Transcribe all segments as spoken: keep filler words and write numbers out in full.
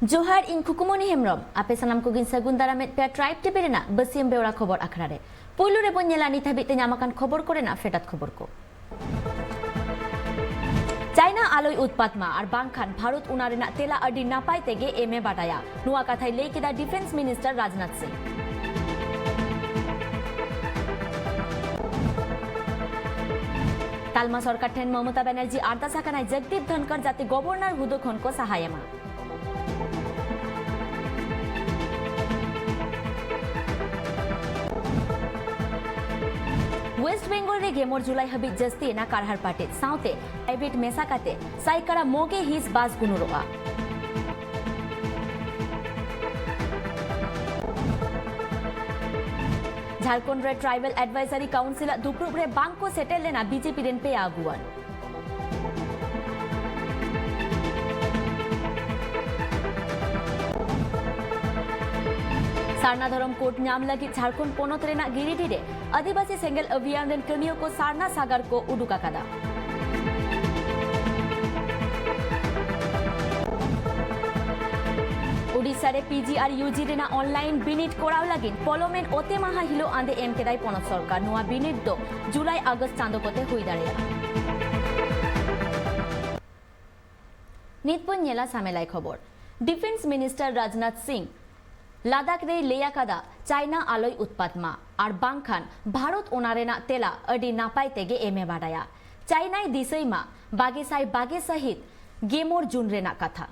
ᱡᱚᱦᱟᱨ, ᱤᱧ ᱠᱷᱩᱠᱩᱢᱚᱱᱤ ᱦᱮᱢᱵᱨᱚᱢ᱾ ᱟᱯᱮ ᱥᱟᱱᱟᱢ ᱠᱚᱜᱮᱧ ᱥᱟᱹᱜᱩᱱ ᱫᱟᱨᱟᱢᱮᱫ ᱯᱮᱭᱟ ᱴᱨᱟᱭᱤᱵ ᱴᱤᱵᱷᱤ ᱨᱮᱱᱟᱜ ᱵᱟᱹᱥᱤᱭᱟᱹᱢ ᱵᱮᱣᱨᱟ ᱠᱷᱚᱵᱚᱨ ᱟᱠᱷᱲᱟ ᱨᱮ᱾ ᱯᱩᱭᱞᱩ ᱨᱮᱵᱚᱱ ᱧᱮᱞᱟ ᱱᱤᱛ ᱦᱟᱹᱵᱤᱡ ᱛᱮ ᱧᱟᱢ ᱟᱠᱟᱱ ᱠᱷᱚᱵᱚᱨ ᱠᱚᱨᱮᱱᱟᱜ ᱯᱷᱮᱰᱟᱛ ᱠᱷᱚᱵᱚᱨ ᱠᱚ᱾ ᱪᱟᱭᱱᱟ ᱟᱞᱚᱭ ᱩᱛᱯᱟᱛ ᱢᱟ, ᱟᱨ ᱵᱟᱝᱠᱷᱟᱱ ᱵᱷᱟᱨᱚᱛ ᱚᱱᱟ ᱨᱮᱱᱟᱜ ᱛᱮᱞᱟ ᱟᱹᱰᱤ ᱱᱟᱯᱟᱭ ᱛᱮᱜᱮ ᱮᱢ ᱮ ᱵᱟᱰᱟᱭᱟ, ᱱᱚᱣᱟ ᱠᱟᱛᱷᱟᱭ ᱞᱟᱹᱭ ᱠᱮᱫᱟ ᱰᱤᱯᱷᱮᱱᱥ ᱢᱤᱱᱤᱥᱴᱟᱨ ᱨᱟᱡᱽᱱᱟᱛᱷ ᱥᱤᱝ᱾ ᱛᱟᱞᱢᱟ ᱥᱚᱨᱠᱟᱨ ᱴᱷᱮᱱ ᱢᱚᱢᱚᱛᱟ ᱵᱟᱱᱟᱨᱡᱤ ᱟᱨᱫᱟᱥ ᱟᱠᱟᱱᱟᱭ ᱡᱚᱜᱽᱫᱤᱯ ᱫᱷᱚᱱᱠᱚᱨ ᱡᱟᱛᱮ ᱜᱚᱵᱷᱚᱨᱱᱚᱨ ᱦᱩᱫᱟᱹ ᱠᱷᱚᱱ ᱠᱚ ᱥᱟᱦᱟᱭᱮ ᱢᱟ᱾ ᱳᱭᱮᱥᱴ ᱵᱮᱝᱜᱚᱞ ᱨᱮ ᱜᱮᱢᱚᱨ ᱡᱩᱞᱟᱭ ᱦᱟᱹᱵᱤᱡ ᱡᱟᱹᱥᱛᱤ ᱮᱱᱟ ᱠᱟᱨᱦᱟᱲ ᱯᱟᱴᱮᱫ, ᱥᱟᱶᱛᱮ ᱯᱨᱟᱭᱵᱷᱮᱴ ᱢᱮᱥᱟ ᱠᱟᱛᱮ ᱥᱟᱭᱠᱟᱲᱟ ᱢᱚᱜᱮ ᱦᱤᱸᱥ ᱵᱟᱥ ᱜᱩᱱᱩᱨᱚᱜᱼᱟ᱾ ᱡᱷᱟᱲᱠᱷᱚᱸᱰ ᱨᱮ ᱴᱨᱟᱭᱵᱟᱞ ᱮᱰᱵᱟᱭᱡᱟᱨᱤ ᱠᱟᱣᱩᱱᱥᱤᱞᱟᱜ ᱫᱩᱯᱲᱩᱵ ᱨᱮ ᱵᱟᱝ ᱠᱚ ᱥᱮᱴᱮᱨ ᱞᱮᱱᱟ ᱵᱤᱡᱮᱯᱤ ᱨᱮᱱ ᱯᱮᱭᱟ ᱟᱹᱜᱩᱣᱟᱹᱱ᱾ ᱥᱟᱨᱱᱟ ᱫᱷᱚᱨᱚᱢ ᱠᱳᱰ ᱧᱟᱢ ᱞᱟᱹᱜᱤᱫ ᱡᱷᱟᱲᱠᱷᱚᱸᱰ ᱯᱚᱱᱚᱛ ᱨᱮᱱᱟᱜ ᱜᱤᱨᱤᱰᱤ ᱨᱮ ᱟᱹᱫᱤᱵᱟᱹᱥᱤ ᱥᱮᱸᱜᱮᱞ ᱚᱵᱷᱤᱭᱟᱱ ᱨᱮᱱ ᱠᱟᱹᱢᱤᱭᱟᱹ ᱠᱚ ᱥᱟᱨᱱᱟ ᱥᱟᱜᱟᱲ ᱠᱚ ᱩᱰᱩᱠ ᱟᱠᱟᱫᱟ᱾ ᱳᱰᱤᱥᱟ ᱨᱮ ᱯᱤᱡᱤ ᱟᱨ ᱤᱭᱩᱡᱤ ᱨᱮᱱᱟᱜ ᱚᱱᱞᱟᱭᱤᱱ ᱵᱤᱱᱤᱰ ᱠᱚᱨᱟᱣ ᱞᱟᱹᱜᱤᱫ ᱯᱚᱞᱚᱢᱮᱱ ᱚᱛᱮ ᱢᱟᱦᱟ ᱦᱤᱞᱳᱜ ᱟᱸᱫᱮ ᱮᱢ ᱠᱮᱫᱟᱭ ᱯᱚᱱᱚᱛ ᱥᱚᱨᱠᱟᱨ᱾ ᱱᱚᱣᱟ ᱵᱤᱱᱤᱰ ᱫᱚ ᱡᱩᱞᱟᱭ ᱟᱜᱚᱥᱴ ᱪᱟᱸᱫᱚ ᱠᱚᱛᱮ ᱦᱩᱭ ᱫᱟᱲᱮᱭᱟᱜᱼᱟ᱾ ᱱᱤᱛ ᱵᱚᱱ ᱧᱮᱞᱟ ᱥᱟᱢᱮᱞᱟᱭ ᱠᱷᱚᱵᱚᱨ᱾ ᱰᱤᱯᱷᱮᱱᱥ ᱢᱤᱱᱤᱥᱴᱟᱨ ᱨᱟᱡᱽᱱᱟᱛᱷ ᱥᱤᱝ ᱞᱟᱫᱟᱠᱷ ᱨᱮᱭ ᱞᱟᱹᱭ ᱟᱠᱟᱫᱟ, ᱪᱟᱭᱱᱟ ᱟᱞᱚᱭ ᱩᱛᱯᱟᱛ ᱢᱟ, ᱟᱨ ᱵᱟᱝᱠᱷᱟᱱ ᱵᱷᱟᱨᱚᱛ ᱚᱱᱟ ᱨᱮᱱᱟᱜ ᱛᱮᱞᱟ ᱟᱹᱰᱤ ᱱᱟᱯᱟᱭ ᱛᱮᱜᱮ ᱮᱢ ᱮ ᱵᱟᱰᱟᱭᱟ᱾ ᱪᱟᱭᱱᱟᱭ ᱫᱤᱥᱟᱹᱭ ᱢᱟ ᱵᱟᱜᱮ ᱥᱟᱭ ᱵᱟᱜᱮ ᱥᱟᱹᱦᱤᱛ ᱜᱮᱢᱚᱨ ᱡᱩᱱ ᱨᱮᱱᱟᱜ ᱠᱟᱛᱷᱟ᱾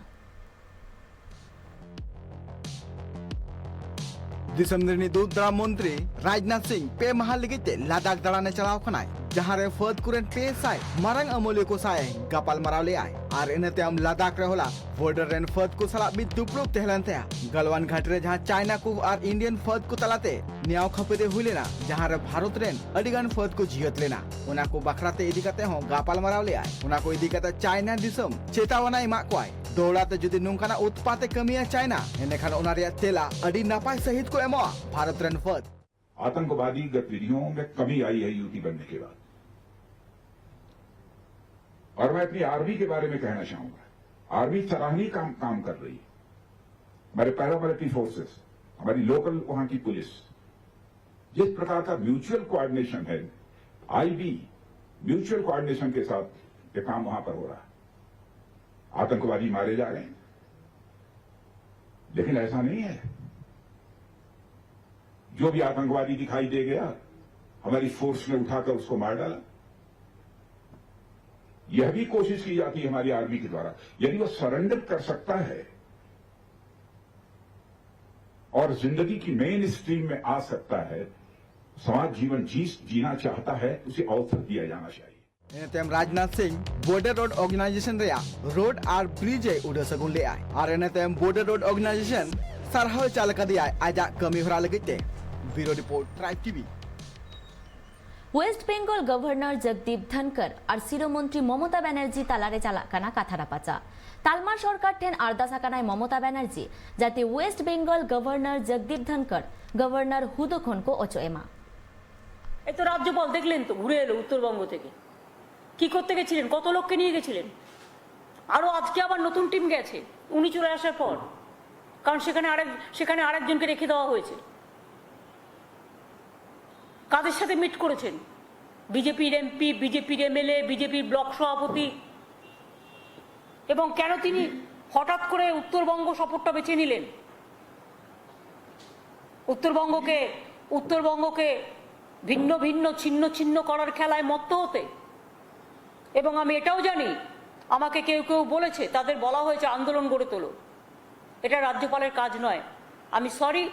ᱫᱤᱥᱚᱢ ᱨᱤᱱᱤᱡ ᱫᱩᱜᱽ ᱫᱟᱲᱟ ᱢᱚᱱᱛᱨᱤ ᱨᱟᱡᱽᱱᱟᱛᱷ ᱥᱤᱝ ᱯᱮ ᱢᱟᱦᱟ ᱞᱟᱹᱜᱤᱫ ᱛᱮ ᱞᱟᱫᱟᱠᱷ ᱫᱟᱬᱟᱱᱮ ᱪᱟᱞᱟᱣ ᱠᱟᱱᱟᱭ, ᱡᱟᱦᱟᱸ ᱨᱮ ᱯᱷᱟᱹᱫ ᱠᱚᱨᱮᱱ ᱯᱮ ᱥᱟᱭ ᱢᱟᱨᱟᱝ ᱟᱹᱢᱟᱹᱞᱤᱭᱟᱹ ᱠᱚ ᱥᱟᱶ ᱮ ᱜᱟᱯᱟᱞ ᱢᱟᱨᱟᱣ ᱞᱮᱫᱟᱭ᱾ ᱟᱨ ᱤᱱᱟᱹ ᱛᱟᱭᱚᱢ ᱞᱟᱫᱟᱠᱷ ᱨᱮ ᱦᱚᱞᱟ ᱵᱚᱨᱰᱟᱨ ᱨᱮᱱ ᱯᱷᱟᱹᱫ ᱠᱚ ᱥᱟᱞᱟᱜ ᱢᱤᱫ ᱫᱩᱯᱲᱩᱵ ᱛᱟᱦᱮᱸ ᱞᱮᱱ ᱛᱟᱭᱟ᱾ ᱜᱟᱞᱣᱟᱱ ᱜᱷᱟᱴ ᱨᱮ ᱡᱟᱦᱟᱸ ᱪᱟᱭᱱᱟ ᱠᱚ ᱟᱨ ᱤᱱᱰᱤᱭᱟᱱ ᱯᱷᱟᱹᱫ ᱠᱚ ᱛᱟᱞᱟᱛᱮ ᱱᱮᱭᱟᱣ ᱠᱷᱟᱹᱯᱟᱹᱨᱤ ᱦᱩᱭ ᱞᱮᱱᱟ, ᱡᱟᱦᱟᱸ ᱨᱮ ᱵᱷᱟᱨᱚᱛ ᱨᱮᱱ ᱟᱹᱰᱤ ᱜᱟᱱ ᱯᱷᱟᱹᱫ ᱠᱚ ᱡᱤᱭᱟᱹᱛ ᱞᱮᱱᱟ, ᱚᱱᱟ ᱠᱚ ᱵᱟᱠᱷᱨᱟ ᱛᱮ ᱤᱫᱤ ᱠᱟᱛᱮ ᱦᱚᱸ ᱜᱟᱯᱟᱞ ᱢᱟᱨᱟᱣ ᱞᱮᱫᱟᱭ᱾ ᱚᱱᱟ ᱠᱚ ᱤᱫᱤ ᱠᱟᱛᱮ ᱪᱟᱭᱱᱟ ᱫᱤᱥᱚᱢ ᱪᱮᱛᱟᱣᱟᱱᱟ ᱮᱢᱟᱜ ᱠᱚᱣᱟᱭ᱾ ᱫᱚᱦᱲᱟ ᱛᱮ ᱡᱩᱫᱤ ᱱᱚᱝᱠᱟᱱᱟᱜ ᱩᱛᱯᱟᱛ ᱮ ᱠᱟᱹᱢᱤᱭᱟ ᱪᱟᱭᱱᱟ, ᱮᱸᱰᱮᱠᱷᱟᱱ ᱚᱱᱟ ᱨᱮᱭᱟᱜ ᱛᱮᱞᱟ ᱟᱹᱰᱤ ᱱᱟᱯᱟᱭ ᱥᱟᱹᱦᱤᱡ ᱠᱚ ᱮᱢᱚᱜᱼᱟ ᱵᱷᱟᱨᱚᱛ ᱨᱮᱱ ᱯᱷᱟᱹᱫ᱾ आतंकवादी गतिविधियों में कमी आई है यूटी बनने के बाद। और मैं अपनी आर्मी के बारे में कहना चाहूंगा, आर्मी सराहनीय काम, काम कर रही है। हमारे पैरामिलिट्री फोर्सेस, हमारी लोकल वहां की पुलिस, जिस प्रकार का म्यूचुअल कोऑर्डिनेशन है, आईबी म्यूचुअल कोऑर्डिनेशन के साथ ये काम वहां पर हो रहा है। आतंकवादी मारे जा रहे हैं, लेकिन ऐसा नहीं है जो भी आतंकवादी दिखाई दे गया, हमारी फोर्स ने उठाकर उसको मार डाला। यह भी कोशिश की जाती है हमारी आर्मी के द्वारा। यदि वो सरेंडर कर सकता है और जिंदगी की मेन स्ट्रीम में आ सकता है, समाज जीवन जी जीना चाहता है, उसे अवसर दिया जाना चाहिए। ᱤᱱᱟᱹ ᱛᱟᱭᱚᱢ ᱨᱟᱡᱽᱱᱟᱛᱷ ᱥᱤᱝ ᱵᱚᱨᱰᱟᱨ ᱨᱳᱰ ᱚᱨᱜᱟᱱᱟᱭᱡᱮᱥᱚᱱ ᱨᱮᱭᱟᱜ ᱨᱳᱰ ᱟᱨ ᱵᱨᱤᱡᱽ ᱮ ᱩᱰᱟᱹᱣ ᱥᱟᱹᱜᱩᱱ ᱞᱮᱫᱼᱟᱭ ᱟᱨ ᱤᱱᱟᱹ ᱛᱟᱭᱚᱢ ᱵᱚᱨᱰᱟᱨ ᱨᱳᱰ ᱚᱨᱜᱟᱱᱟᱭᱡᱮᱥᱚᱱ ᱥᱟᱨᱦᱟᱣ ᱪᱟᱞ ᱟᱠᱟᱫᱮᱭᱟᱭ ᱟᱡᱟᱜ ᱠᱟᱹᱢᱤ ᱦᱚᱨᱟ ᱞᱟᱹᱜᱤᱫ ᱛᱮ᱾ Bureau report, tribe TV. West Bengal governor Jagdeep Dhankhar ᱟᱨ ᱥᱤᱨᱟᱹ ᱢᱚᱱᱛᱨᱤ ᱢᱚᱢᱚᱛᱟ ᱵᱟᱱᱟᱨᱡᱤ ᱛᱟᱞᱟᱨᱮ ᱪᱟᱞᱟᱜ ᱠᱟᱱᱟ ᱠᱟᱛᱷᱟ ᱨᱟᱯᱟᱪᱟᱜ᱾ ᱛᱟᱞᱢᱟ ᱥᱚᱨᱠᱟᱨ ᱴᱷᱮᱱ ᱟᱨᱫᱟᱥ ᱟᱠᱟᱱᱟᱭ ᱢᱚᱢᱚᱛᱟ ᱵᱟᱱᱟᱨᱡᱤ, ᱡᱟᱛᱮ ᱳᱭᱮᱥᱴ ᱵᱮᱝᱜᱚᱞ ᱜᱚᱵᱷᱚᱨᱱᱚᱨ ᱡᱚᱜᱽᱫᱤᱯ ᱫᱷᱚᱱᱠᱚᱨ ᱜᱚᱵᱷᱚᱨᱱᱚᱨ হুদো ᱠᱷᱚᱱ ᱠᱚ ᱚᱪᱚᱜ ᱮᱢᱟ᱾ এই তো রাজ্যপাল দেখলেন তো, ঘুরে এলো উত্তরবঙ্গ থেকে। কি করতে গেছিলেন? কত লোককে নিয়ে গেছিলেন? আরও আজকে আবার নতুন টিম গেছে উনি চলে আসার পর, কারণ সেখানে আরেক সেখানে আরেকজনকে রেখে দেওয়া হয়েছে। কাদের সাথে মিট করেছেন? বিজেপির এমপি, বিজেপির এমএলএ, বিজেপির ব্লক সভাপতি। এবং কেন তিনি হঠাৎ করে উত্তরবঙ্গ সফরটা বেছে নিলেন? উত্তরবঙ্গকে উত্তরবঙ্গকে ভিন্ন ভিন্ন ছিন্ন ছিন্ন করার খেলায় মত্ত হতে। এবং আমি এটাও জানি, আমাকে কেউ কেউ বলেছে, তাদের বলা হয়েছে আন্দোলন গড়ে তোলো। এটা রাজ্যপালের কাজ নয়। আমি সরি,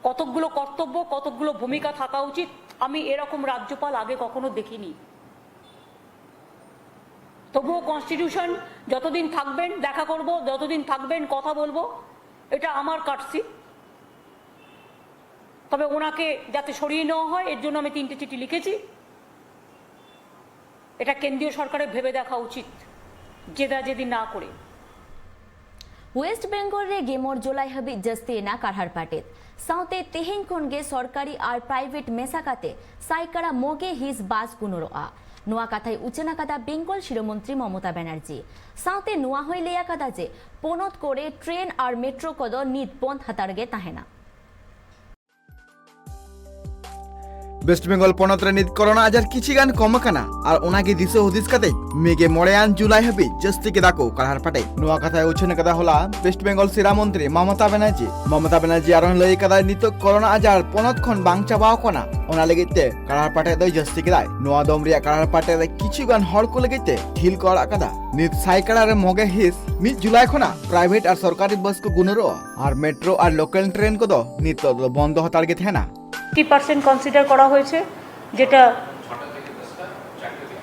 কতকগুলো কর্তব্য, কতকগুলো ভূমিকা থাকা উচিত। আমি এরকম রাজ্যপাল আগে কখনো দেখিনি। তবুও কনস্টিটিউশন যতদিন থাকবেন দেখা করব, যতদিন থাকবেন কথা বলবো, এটা আমার কার্সি। তবে ওনাকে যাতে সরিয়ে নেওয়া হয় এর জন্য আমি তিনটে চিঠি লিখেছি। এটা কেন্দ্রীয় সরকারের ভেবে দেখা উচিত, জেদাজেদি না করে। ᱳᱭᱮᱥᱴ ᱵᱮᱝᱜᱚᱞ ᱨᱮ ᱜᱮᱢᱚᱨ ᱡᱩᱞᱟᱭ ᱦᱟᱹᱵᱤᱡ ᱡᱟᱹᱥᱛᱤ ᱮᱱᱟ ᱠᱟᱨᱦᱟᱲ ᱯᱟᱴᱮᱫ᱾ ᱥᱟᱶᱛᱮ ᱛᱮᱦᱮᱧ ᱠᱷᱚᱱ ᱜᱮ ᱥᱚᱨᱠᱟᱨᱤ ᱟᱨ ᱯᱨᱟᱭᱵᱷᱮᱴ ᱢᱮᱥᱟ ᱠᱟᱛᱮ ᱥᱟᱭᱠᱟᱲᱟ ᱢᱚᱜᱮ ᱦᱤᱸᱥ ᱵᱟᱥ ᱜᱩᱱᱩᱨᱚᱜᱼᱟ᱾ ᱱᱚᱣᱟ ᱠᱟᱛᱷᱟᱭ ᱩᱪᱷᱟᱹᱱ ᱟᱠᱟᱫᱟ ᱵᱮᱝᱜᱚᱞ ᱥᱤᱨᱟᱹ ᱢᱚᱱᱛᱨᱤ ᱢᱚᱢᱚᱛᱟ ᱵᱟᱱᱟᱨᱡᱤ᱾ ᱥᱟᱶᱛᱮ ᱱᱚᱣᱟ ᱦᱚᱸᱭ ᱞᱟᱹᱭ ᱟᱠᱟᱫᱟ ᱡᱮ ᱯᱚᱱᱚᱛ ᱠᱚᱨᱮ ᱴᱨᱮᱱ ᱟᱨ ᱢᱮᱴᱨᱳ ᱠᱚᱫᱚ ᱱᱤᱛ ᱵᱚᱱᱫ ᱦᱟᱛᱟᱲ ᱜᱮ ᱛᱟᱦᱮᱱᱟ᱾ ᱳᱭᱮᱥᱴ ᱵᱮᱝᱜᱚᱞ ᱯᱚᱱᱚᱛ ᱨᱮ ᱱᱤᱛ ᱠᱚᱨᱳᱱᱟ ᱟᱡᱟᱨ ᱠᱤᱪᱷᱤ ᱜᱟᱱ ᱠᱚᱢ ᱟᱠᱟᱱᱟ ᱟᱨ ᱚᱱᱟᱜᱮ ᱫᱤᱥᱟᱹ ᱦᱩᱫᱤᱥ ᱠᱟᱛᱮ ᱢᱮ ᱜᱮᱞ ᱢᱚᱬᱮ ᱟᱱ ᱡᱩᱞᱟᱭ ᱦᱟᱹᱵᱤᱡ ᱡᱟᱹᱥᱛᱤ ᱠᱮᱫᱟ ᱠᱚ ᱠᱟᱲᱦᱟᱲ ᱯᱟᱴᱮᱡ᱾ ᱱᱚᱣᱟ ᱠᱟᱛᱷᱟᱭ ᱩᱪᱷᱟᱹᱱ ᱟᱠᱟᱫᱟ ᱦᱚᱞᱟ ᱳᱭᱮᱥᱴ ᱵᱮᱝᱜᱚᱞ ᱥᱤᱨᱟ ᱢᱚᱱᱛᱨᱤ ᱢᱚᱢᱚᱛᱟ ᱵᱟᱱᱟᱨᱡᱤ᱾ ᱢᱚᱢᱚᱛᱟ ᱵᱟᱱᱟᱨᱡᱤ ᱟᱨᱦᱚᱸ ᱞᱟᱹᱭ ᱟᱠᱟᱫᱟ, ᱱᱤᱛᱚᱜ ᱠᱚᱨᱳᱱᱟ ᱟᱡᱟᱨ ᱯᱚᱱᱚᱛ ᱠᱷᱚᱱ ᱵᱟᱝ ᱪᱟᱵᱟᱣ ᱟᱠᱟᱱᱟ, ᱚᱱᱟ ᱞᱟᱹᱜᱤᱫ ᱛᱮ ᱠᱟᱲᱦᱟᱲ ᱯᱟᱴᱮᱡ ᱫᱚᱭ ᱡᱟᱹᱥᱛᱤ ᱠᱮᱫᱟᱭ᱾ ᱱᱚᱣᱟ ᱫᱚᱢ ᱨᱮᱭᱟᱜ ᱠᱟᱲᱦᱟᱲ ᱯᱟᱴᱮᱡ ᱨᱮ ᱠᱤᱪᱷᱩ ᱜᱟᱱ ᱦᱚᱲ ᱠᱚ ᱞᱟᱹᱜᱤᱫ ᱛᱮ ᱰᱷᱤᱞ ᱠᱚ ᱟᱲᱟᱜ ᱟᱠᱟᱫᱟ᱾ ᱱᱤᱛ ᱥᱟᱭᱠᱟᱲᱟ ᱨᱮ ᱢᱚᱜᱮ ᱦᱤᱸᱥ ᱢᱤᱫ ᱡᱩᱞᱟᱭ ᱠᱷᱚᱱᱟᱜ ᱯᱨᱟᱭᱵᱷᱮᱴ ᱟᱨ ᱥᱚᱨᱠᱟᱨᱤ ᱵᱟᱥ ᱠᱚ ᱜᱩᱱᱟᱹᱨᱚᱜᱼᱟ ᱟᱨ ᱢᱮᱴᱨᱳ ᱟᱨ ᱞᱳᱠᱟᱞ ᱴᱨᱮᱱ ᱠᱚᱫᱚ ᱱᱤᱛᱚᱜ ᱫᱚ ᱵᱚᱱᱫᱚ ᱦᱟᱛᱟᱲ ᱜᱮ ᱛᱟᱦᱮᱱᱟ᱾ ফিফটি পার্সেন্ট কনসিডার করা হয়েছে, যেটা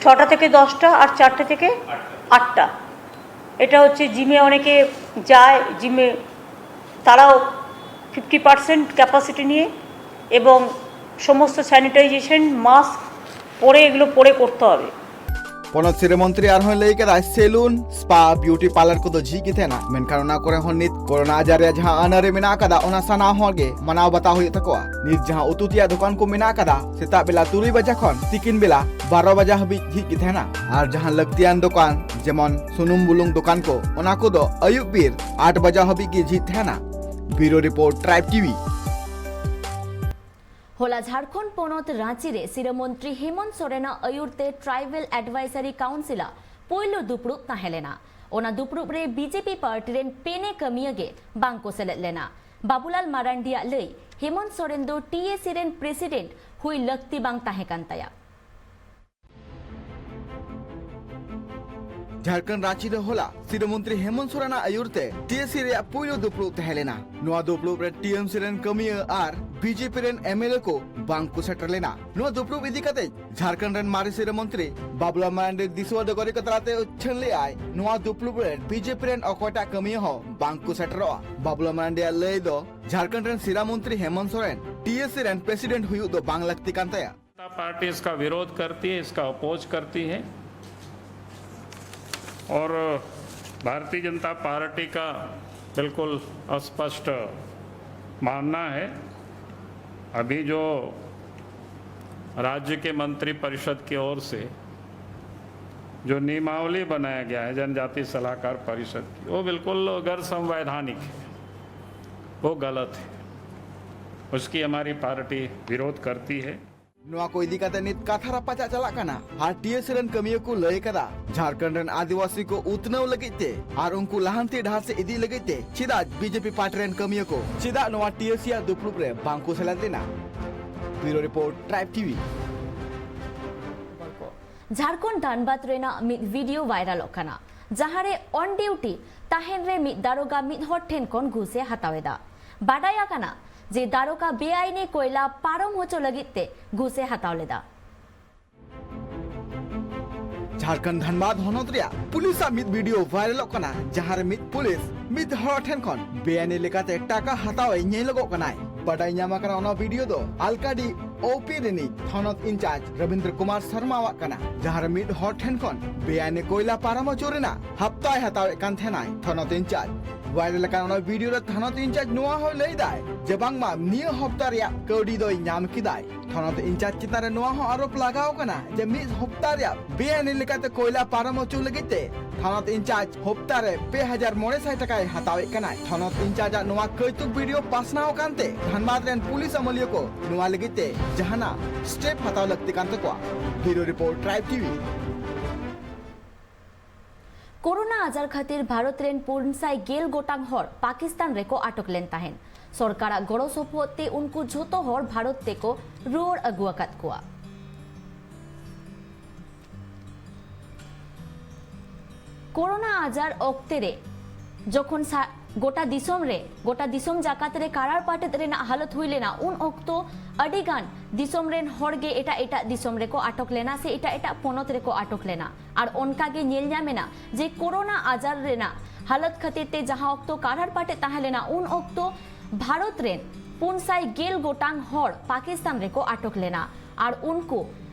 ছটা থেকে দশটা আর চারটে থেকে আটটা। এটা হচ্ছে জিমে অনেকে যায়, জিমে তারাও ফিফটি পার্সেন্ট ক্যাপাসিটি নিয়ে এবং সমস্ত স্যানিটাইজেশন, মাস্ক পরে, এগুলো পরে করতে হবে। ᱯᱚᱱᱚᱛ ᱥᱤᱨᱟᱹ ᱢᱚᱱᱛᱨᱤ ᱟᱨᱦᱚᱸᱭ ᱞᱟᱹᱭ ᱠᱮᱫᱟ, ᱥᱮᱞᱩᱱ, ᱥᱯᱟ, ᱵᱤᱭᱩᱴᱤ ᱯᱟᱨᱞᱟᱨ ᱠᱚᱫᱚ ᱡᱷᱤᱡ ᱜᱮ ᱛᱟᱦᱮᱱᱟ, ᱢᱮᱱᱠᱷᱟᱱ ᱚᱱᱟ ᱠᱚᱨᱮ ᱦᱚᱸ ᱱᱤᱛ ᱠᱚᱨᱳᱱᱟ ᱟᱡᱟᱨ ᱨᱮᱭᱟᱜ ᱡᱟᱦᱟᱸ ᱟᱹᱱ ᱟᱹᱨᱤ ᱢᱮᱱᱟᱜ ᱟᱠᱟᱫᱟ, ᱚᱱᱟ ᱥᱟᱱᱟᱢ ᱦᱚᱲ ᱜᱮ ᱢᱟᱱᱟᱣ ᱵᱟᱛᱟᱣ ᱦᱩᱭᱩᱜ ᱛᱟᱠᱚᱣᱟ᱾ ᱱᱤᱛ ᱡᱟᱦᱟᱸ ᱩᱛᱩ ᱛᱮᱭᱟᱜ ᱫᱚᱠᱟᱱ ᱠᱚ ᱢᱮᱱᱟᱜ ᱟᱠᱟᱫᱟ, ᱥᱮᱛᱟᱜ ᱵᱮᱞᱟ ᱛᱩᱨᱩᱭ ᱵᱟᱡᱟ ᱠᱷᱚᱱ ᱛᱤᱠᱤᱱ ᱵᱮᱞᱟ ᱵᱟᱨᱚ ᱵᱟᱡᱟ ᱦᱟᱹᱵᱤᱡ ᱡᱷᱤᱡ ᱜᱮ ᱛᱟᱦᱮᱱᱟ ᱟᱨ ᱡᱟᱦᱟᱸ ᱞᱟᱹᱠᱛᱤᱭᱟᱱ ᱫᱚᱠᱟᱱ, ᱡᱮᱢᱚᱱ ᱥᱩᱱᱩᱢ ᱵᱩᱞᱩᱝ ᱫᱚᱠᱟᱱ ᱠᱚ, ᱚᱱᱟ ᱠᱚᱫᱚ ᱟᱹᱭᱩᱵ ᱵᱮᱨ ᱟᱴ ᱵᱟᱡᱟ ᱦᱟᱹᱵᱤᱡ ᱜᱮ ᱡᱷᱤᱡ ᱛᱟᱦᱮᱱᱟ᱾ ᱵᱤᱭᱩᱨᱳ ᱨᱤᱯᱳᱨᱴ, ᱴᱨᱟᱭᱤᱵᱽ ᱴᱤᱵᱷᱤ᱾ ᱦᱚᱞᱟ ᱡᱷᱟᱲᱠᱷᱚᱸᱰ ᱯᱚᱱᱚᱛ ᱨᱟᱸᱪᱤ ᱨᱮ ᱥᱤᱨᱟᱹ ᱢᱚᱱᱛᱨᱤ ᱦᱮᱢᱚᱱᱛ ᱥᱚᱨᱮᱱᱟᱜ ᱟᱹᱭᱩᱨ ᱛᱮ ᱴᱨᱟᱭᱵᱟᱞ ᱮᱰᱵᱷᱟᱭᱡᱟᱨᱤ ᱠᱟᱣᱩᱱᱥᱤᱞᱟᱜ ᱯᱳᱭᱞᱳ ᱫᱩᱯᱲᱩᱵ ᱛᱟᱦᱮᱸ ᱞᱮᱱᱟ᱾ ᱚᱱᱟ ᱫᱩᱯᱲᱩᱵ ᱨᱮ ᱵᱤᱡᱮᱯᱤ ᱯᱟᱨᱴᱤ ᱨᱮᱱ ᱯᱮᱱᱮ ᱠᱟᱹᱢᱤᱭᱟᱹ ᱜᱮ ᱵᱟᱝ ᱠᱚ ᱥᱮᱞᱮᱫ ᱞᱮᱱᱟ᱾ ᱵᱟᱵᱩᱞᱟᱞ ᱢᱟᱨᱟᱱᱰᱤᱭᱟᱜ ᱞᱟᱹᱭ, ᱦᱮᱢᱚᱱᱛ ᱥᱚᱨᱮᱱ ᱫᱚ ᱴᱤᱮᱥᱤ ᱨᱮᱱ ᱯᱨᱮᱥᱤᱰᱮᱱᱴ ᱦᱩᱭ ᱞᱟᱹᱠᱛᱤ ᱵᱟᱝ ᱛᱟᱦᱮᱸ ᱠᱟᱱ ᱛᱟᱭᱟ᱾ ᱡᱷᱟᱲᱠᱷᱚᱸᱰ ᱨᱟᱸᱪᱤ ᱨᱮ ᱦᱚᱞᱟ ᱥᱤᱨᱟᱹ ᱢᱚᱱᱛᱨᱤ ᱦᱮᱢᱚᱱᱛ ᱥᱚᱨᱮᱱᱟᱜ ᱟᱹᱭᱩᱨ ᱛᱮ ᱴᱤᱮᱥᱤ ᱨᱮᱭᱟᱜ ᱯᱩᱭᱞᱩ ᱫᱩᱯᱲᱩᱵ ᱛᱟᱦᱮᱸ ᱞᱮᱱᱟ᱾ ᱱᱚᱣᱟ ᱫᱩᱯᱲᱩᱵ ᱨᱮ ᱴᱤᱮᱢᱥᱤ ᱨᱮᱱ ᱠᱟᱹᱢᱤᱭᱟᱹ ᱟᱨ ᱵᱤᱡᱮᱯᱤ ᱨᱮᱱ ᱮᱢᱮᱞᱮ ᱠᱚ ᱵᱟᱝ ᱠᱚ ᱥᱮᱴᱮᱨ ᱞᱮᱱᱟ᱾ ᱱᱚᱣᱟ ᱫᱩᱯᱲᱩᱵ ᱤᱫᱤ ᱠᱟᱛᱮ ᱡᱷᱟᱲᱠᱷᱚᱸᱰ ᱨᱮᱱ ᱢᱟᱨᱮ ᱥᱤᱨᱟᱹ ᱢᱚᱱᱛᱨᱤ ᱵᱟᱵᱩᱞᱟᱞ ᱢᱟᱨᱟᱱᱰᱤ ᱫᱤᱥᱩᱣᱟᱹ ᱰᱚᱜᱚᱨᱤᱭᱟᱹ ᱠᱚ ᱛᱟᱞᱟᱛᱮ ᱩᱪᱷᱟᱹᱱ ᱞᱮᱫᱟᱭ, ᱱᱚᱣᱟ ᱫᱩᱯᱲᱩᱵ ᱨᱮ ᱵᱤᱡᱮᱯᱤ ᱨᱮᱱ ᱚᱠᱚᱭᱴᱟᱜ ᱠᱟᱹᱢᱤᱭᱟᱹ ᱦᱚᱸ ᱵᱟᱝ ᱠᱚ ᱥᱮᱴᱮᱨᱚᱜᱼᱟ᱾ ᱵᱟᱵᱩᱞᱟᱞ ᱢᱟᱨᱟᱱᱰᱤᱭᱟᱜ ᱞᱟᱹᱭ ᱫᱚ, ᱡᱷᱟᱲᱠᱷᱚᱸᱰ ᱨᱮᱱ ᱥᱤᱨᱟ ᱢᱚᱱᱛᱨᱤ ᱦᱮᱢᱚᱱᱛ ᱥᱚᱨᱮᱱ ᱴᱤᱮᱥᱤ ᱨᱮᱱ ᱯᱨᱮᱥᱤᱰᱮᱱᱴ ᱦᱩᱭᱩᱜ ᱫᱚ ᱵᱟᱝ ᱞᱟᱹᱠᱛᱤ ᱠᱟᱱ ᱛᱟᱭᱟ᱾ जनता पार्टी इसका विरोध करती है, इसका अपोज करती है और भारतीय जनता पार्टी का बिल्कुल अस्पष्ट मानना है। अभी जो राज्य के मंत्री परिषद की ओर से जो नियमावली बनाया गया है जनजाति सलाहकार परिषद की, वो बिल्कुल गैर संवैधानिक है, वो गलत है, उसकी हमारी पार्टी विरोध करती है। ᱱᱚᱣᱟ ᱠᱚ ᱤᱫᱤ ᱠᱟᱛᱮ ᱱᱤᱛ ᱠᱟᱛᱷᱟ ᱨᱟᱯᱟᱪᱟᱜ ᱪᱟᱞᱟᱜ ᱠᱟᱱᱟ᱾ ᱟᱨ ᱴᱤᱮᱥ ᱨᱮᱱ ᱠᱟᱹᱢᱤᱭᱟᱹ ᱠᱚ ᱞᱟᱹᱭ ᱟᱠᱟᱫᱟ, ᱡᱷᱟᱲᱠᱷᱚᱸᱰ ᱨᱮᱱ ᱟᱹᱫᱤᱵᱟᱹᱥᱤ ᱠᱚ ᱩᱛᱱᱟᱹᱣ ᱞᱟᱹᱜᱤᱫ ᱛᱮ ᱟᱨ ᱩᱱᱠᱩ ᱞᱟᱦᱟᱱᱛᱤ ᱰᱟᱦᱟᱨ ᱥᱮᱫ ᱤᱫᱤ ᱞᱟᱹᱜᱤᱫ ᱛᱮ ᱪᱮᱫᱟᱜ ᱵᱤᱡᱮᱯᱤ ᱯᱟᱨᱴᱤ ᱨᱮᱱ ᱠᱟᱹᱢᱤᱭᱟᱹ ᱠᱚ ᱪᱮᱫᱟᱜ ᱱᱚᱣᱟ ᱴᱤᱮᱥ ᱟᱜ ᱫᱩᱯᱲᱩᱵ ᱨᱮ ᱵᱟᱝ ᱠᱚ ᱥᱮᱞᱮᱫ ᱞᱮᱱᱟ? ᱵᱤᱭᱩᱨᱳ ᱨᱤᱯᱳᱨᱴ, ᱴᱨᱟᱭᱤᱵᱽ ᱴᱤᱵᱷᱤ᱾ ᱡᱷᱟᱲᱠᱷᱚᱸᱰ ᱫᱷᱟᱱᱵᱟᱫᱽ ᱨᱮᱱᱟᱜ ᱢᱤᱫ ᱵᱷᱤᱰᱤᱭᱳ ᱵᱷᱟᱭᱨᱟᱞᱚᱜ ᱠᱟᱱᱟ, ᱡᱟᱦᱟᱸ ᱨᱮ ᱚᱱ ᱰᱤᱭᱩᱴᱤ ᱛᱟᱦᱮᱱ ᱨᱮ ᱢᱤᱫ ᱫᱟᱨᱚᱜᱟ ᱢᱤᱫ ᱦᱚᱲ ᱴᱷᱮᱱ ᱠᱷᱚᱱ ᱜᱷᱩᱥ ᱮ ᱦᱟᱛᱟᱣ ᱮᱫᱟ᱾ ᱵᱟᱰᱟᱭ ᱟᱠᱟᱱᱟ ᱡᱮ ᱫᱟᱨᱚᱜᱟ ᱵᱮᱟᱭᱤᱱᱤ ᱠᱚᱭᱞᱟ ᱯᱟᱨᱚᱢ ᱦᱚᱪᱚ ᱞᱟᱹᱜᱤᱫ ᱛᱮ ᱜᱷᱩᱥ ᱮ ᱦᱟᱛᱟᱣ ᱞᱮᱫᱟ᱾ ᱡᱷᱟᱲᱠᱷᱚᱸᱰ ᱫᱷᱟᱱᱵᱟᱫᱽ ᱦᱚᱱᱚᱛ ᱨᱮᱭᱟᱜ ᱯᱩᱞᱤᱥ ᱟᱜ ᱢᱤᱫ ᱵᱷᱤᱰᱤᱭᱳ ᱵᱷᱟᱭᱨᱟᱞᱚᱜ ᱠᱟᱱᱟ, ᱡᱟᱦᱟᱸ ᱨᱮ ᱢᱤᱫ ᱯᱩᱞᱤᱥ ᱢᱤᱫ ᱦᱚᱲ ᱴᱷᱮᱱ ᱠᱷᱚᱱ ᱵᱮᱟᱭᱤᱱᱤ ᱞᱮᱠᱟᱛᱮ ᱴᱟᱠᱟ ᱦᱟᱛᱟᱣ ᱮ ᱧᱮᱞᱚᱜᱚᱜ ᱠᱟᱱᱟᱭ᱾ ᱵᱟᱰᱟᱭ ᱧᱟᱢ ᱟᱠᱟᱱᱟ, ᱚᱱᱟ ᱵᱷᱤᱰᱤᱭᱳ ᱫᱚ ᱟᱞᱠᱟᱰᱤ ᱳᱯᱤ ᱨᱤᱱᱤᱡ ᱛᱷᱚᱱᱚᱛ ᱤᱱᱪᱟᱨᱡᱽ ᱨᱚᱵᱤᱱᱫᱨᱚ ᱠᱩᱢᱟᱨ ᱥᱚᱨᱢᱟᱣᱟᱜ ᱠᱟᱱᱟ, ᱡᱟᱦᱟᱸ ᱨᱮ ᱢᱤᱫ ᱦᱚᱲ ᱴᱷᱮᱱ ᱠᱷᱚᱱ ᱵᱮᱟᱭᱤᱱᱤ ᱠᱚᱭᱞᱟ ᱯᱟᱨᱚᱢ ᱦᱚᱪᱚ ᱨᱮᱱᱟᱜ ᱦᱟᱯᱛᱟᱭ ᱦᱟᱛᱟᱣᱮᱫ ᱠᱟᱱ ᱛᱟᱦᱮᱱᱟᱭ ᱛᱷᱚᱱᱚᱛ ᱤᱱᱪᱟᱨᱡᱽ᱾ ᱵᱷᱟᱭᱨᱟᱞ ᱟᱠᱟᱱ ᱚᱱᱟ ᱵᱷᱤᱰᱤᱭᱳ ᱨᱮ ᱛᱷᱚᱱᱚᱛ ᱤᱱᱪᱟᱨᱡᱽ ᱱᱚᱣᱟ ᱦᱚᱸᱭ ᱞᱟᱹᱭ ᱫᱟᱭ ᱡᱮ ᱵᱟᱝᱢᱟ ᱱᱤᱭᱟᱹ ᱦᱚᱯᱛᱟ ᱨᱮᱭᱟᱜ ᱠᱟᱹᱣᱰᱤ ᱫᱚᱭ ᱧᱟᱢ ᱠᱮᱫᱟᱭ᱾ ᱛᱷᱚᱱᱚᱛ ᱤᱱᱪᱟᱨᱡᱽ ᱪᱮᱛᱟᱱ ᱨᱮ ᱱᱚᱣᱟ ᱦᱚᱸ ᱟᱨᱳᱯ ᱞᱟᱜᱟᱣ ᱟᱠᱟᱱᱟ ᱡᱮ ᱢᱤᱫ ᱦᱚᱯᱛᱟ ᱨᱮᱭᱟᱜ ᱵᱮᱟᱭᱤᱱᱤ ᱞᱮᱠᱟᱛᱮ ᱠᱚᱭᱞᱟ ᱯᱟᱨᱚᱢ ᱦᱚᱪᱚ ᱞᱟᱹᱜᱤᱫ ᱛᱮ ᱛᱷᱚᱱᱚᱛ ᱤᱱᱪᱟᱨᱡᱽ ᱦᱚᱯᱛᱟ ᱨᱮ ᱯᱮ ᱦᱟᱡᱟᱨ ᱢᱚᱬᱮ ᱥᱟᱭ ᱴᱟᱠᱟᱭ ᱦᱟᱛᱟᱣᱮᱫ ᱠᱟᱱᱟᱭ᱾ ᱛᱷᱚᱱᱚᱛ ᱤᱱᱪᱟᱨᱡᱽ ᱟᱜ ᱱᱚᱣᱟ ᱠᱟᱹᱭᱛᱩᱠ ᱵᱷᱤᱰᱤᱭᱳ ᱯᱟᱥᱱᱟᱣ ᱟᱠᱟᱱᱛᱮ ᱫᱷᱟᱱᱵᱟᱫᱽ ᱨᱮᱱ ᱯᱩᱞᱤᱥ ᱟᱹᱢᱟᱹᱞᱤᱭᱟᱹ ᱠᱚ ᱱᱚᱣᱟ ᱞᱟᱹᱜᱤᱫ ᱛᱮ ᱡᱟᱦᱟᱱᱟᱜ ᱥᱴᱮᱯ ᱦᱟᱛᱟᱣ ᱞᱟᱹᱠᱛᱤ ᱠᱟᱱ ᱛᱟᱠᱚᱣᱟ᱾ ᱵᱤᱭᱩᱨᱳ ᱨᱤᱯᱳᱨᱴ, ᱴᱨᱟᱭᱤᱵᱽ ᱴᱤᱵᱷᱤ᱾ ᱠᱳᱨᱳᱱᱟ ᱟᱡᱟᱨ ᱠᱷᱟᱹᱛᱤᱨ ᱵᱷᱟᱨᱚᱛ ᱨᱮᱱ ᱯᱩᱱ ᱥᱟᱭ ᱜᱮᱞ ᱜᱚᱴᱟᱝ ᱦᱚᱲ ᱯᱟᱠᱤᱥᱛᱟᱱ ᱨᱮᱠᱚ ᱟᱴᱚᱠ ᱞᱮᱱ ᱛᱟᱦᱮᱸᱱ᱾ ᱥᱚᱨᱠᱟᱨᱟᱜ ᱜᱚᱲᱚ ᱥᱚᱯᱚᱦᱚᱫ ᱛᱮ ᱩᱱᱠᱩ ᱡᱷᱚᱛᱚ ᱦᱚᱲ ᱵᱷᱟᱨᱚᱛ ᱛᱮᱠᱚ ᱨᱩᱣᱟᱹᱲ ᱟᱹᱜᱩ ᱟᱠᱟᱫ ᱠᱚᱣᱟ᱾ ᱠᱳᱨᱳᱱᱟ ᱟᱡᱟᱨ ᱚᱠᱛᱮ ᱨᱮ ᱡᱚᱠᱷᱚᱱ ᱥᱟ-, ᱜᱚᱴᱟ ᱫᱤᱥᱚᱢ ᱨᱮ, ᱜᱚᱴᱟ ᱫᱤᱥᱚᱢ ᱡᱟᱠᱟᱛ ᱨᱮ ᱠᱟᱨᱟᱲ ᱯᱟᱴᱮᱫ ᱨᱮᱱᱟᱜ ᱦᱟᱞᱚᱛ ᱦᱩᱭ ᱞᱮᱱᱟ, ᱩᱱ ᱚᱠᱛᱚ ᱟᱹᱰᱤ ᱜᱟᱱ ᱫᱤᱥᱚᱢ ᱨᱮᱱ ᱦᱚᱲ ᱜᱮ ᱮᱴᱟᱜ ᱮᱴᱟᱜ ᱫᱤᱥᱚᱢ ᱨᱮᱠᱚ ᱟᱴᱚᱠ ᱞᱮᱱᱟ ᱥᱮ ᱮᱴᱟᱜ ᱮᱴᱟᱜ ᱯᱚᱱᱚᱛ ᱨᱮᱠᱚ ᱟᱴᱚᱠ ᱞᱮᱱᱟ᱾ ᱟᱨ ᱚᱱᱠᱟ ᱜᱮ ᱧᱮᱞ ᱧᱟᱢ ᱮᱱᱟ ᱡᱮ ᱠᱳᱨᱳᱱᱟ ᱟᱡᱟᱨ ᱨᱮᱱᱟᱜ ᱦᱟᱞᱚᱛ ᱠᱷᱟᱹᱛᱤᱨ ᱛᱮ ᱡᱟᱦᱟᱸ ᱚᱠᱛᱚ ᱠᱟᱨᱟᱲ ᱯᱟᱴᱮᱫ ᱛᱟᱦᱮᱸ ᱞᱮᱱᱟ, ᱩᱱ ᱚᱠᱛᱚ ᱵᱷᱟᱨᱚᱛ ᱨᱮᱱ ᱯᱩᱱ ᱥᱟᱭ ᱜᱮᱞ ᱜᱚᱴᱟᱝ ᱦᱚᱲ ᱯᱟᱠᱤᱥᱛᱟᱱ ᱨᱮᱠᱚ ᱟᱴᱚᱠ ᱞᱮᱱᱟ ᱟᱨ ᱩᱱᱠᱩ